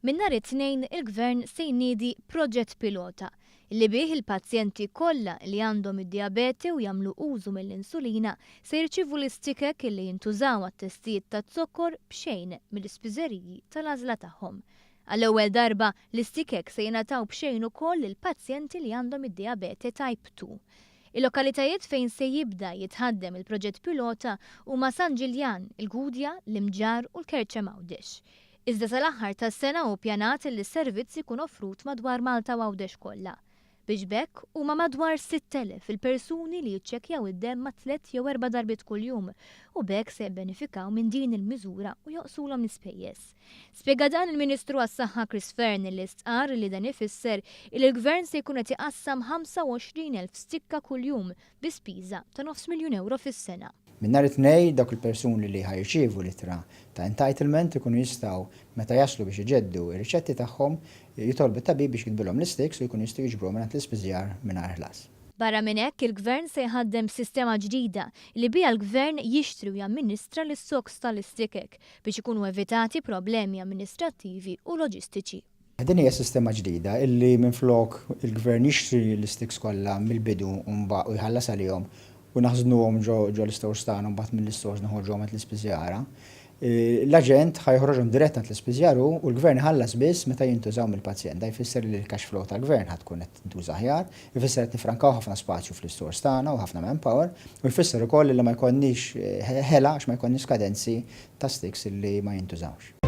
Minn nhar it-Tnejn il-Gvern se jniedi proġett pilota li bih il-pazjenti kollha li għandhom id-dijabete u jagħmlu użu mill-insulina se jirċievu l-istikek li jintużaw għat-testijiet taz-zokkor b'xejn mill-ispiżeriji tal-għażla tagħhom. Għall-ewwel darba, l-istikek se jingħataw b'xejn ukoll lill-pazjenti li għandhom id-dijabete Type 2. Il-lokalitajiet fejn se jibda jitħaddem il-proġett pilota huma San Ġiljan, il-Gudja, l-Imġarr u l-Kerċem Għawdex. Iżda sal-aħħar tas-sena hu ppjanat li s-servizz ikun offrut madwar Malta u Għawdex kollha. Biex b'hekk huma madwar 6,000 il-persuni li jiċċekkjaw id-demm ma' tlett jew erba' darbiet kuljum u b'hekk se jibbenefikaw minn din il-miżura u jonqsulhom l-ispejjeż. Spjega dan il-Ministru għas-Saħħa Chris Fearne li stqarr li dan ifisser li l-Gvern se jkun qed iqassam 25,000 stikka kuljum bi spiża ta' nofs miljun ewro fis-sena. Minn nhar it-Tnejn dawk il-persuni li ħa jirċievu l-ittra ta' entitlement ikunu jistgħu meta jaslu biex iġeddu r-riċetti tagħhom jitolbu t-tabib biex jiktbilhom l-isticks u jkunu jistgħu jiġbruhom mingħand l-ispiżjar mingħajr ħlas. Barra minn hekk, il-Gvern se jħaddem sistema ġdida li biha l-Gvern jixtri u jamministra l-istocks tal-istikek biex ikunu evitati problemi amministrattivi u loġistiċi. Din hija sistema ġdida illi minflok il-Gvern jixtri l-isticks kollha mill-bidu u jħallas għalihom u naħżnuhom ġo l-istores tagħna u mbagħad mill-istores noħorġuhom għand l-ispiżjara, l-aġent ħa joħroġhom dirett għand l-ispiżjar hu u l-Gvern iħallas biss meta jintużaw mill-pazjent. Dan jfisser li l-cash flow tal-Gvern ħa tkun qed tintuża aħjar, ifisser qed nifrankaw ħafna spazju fl-istores tagħna u ħafna manpower u jfisser ukoll li ma jkollniex ħela għax ma jkollniex skadenzi ta' sticks illi ma jintużawx.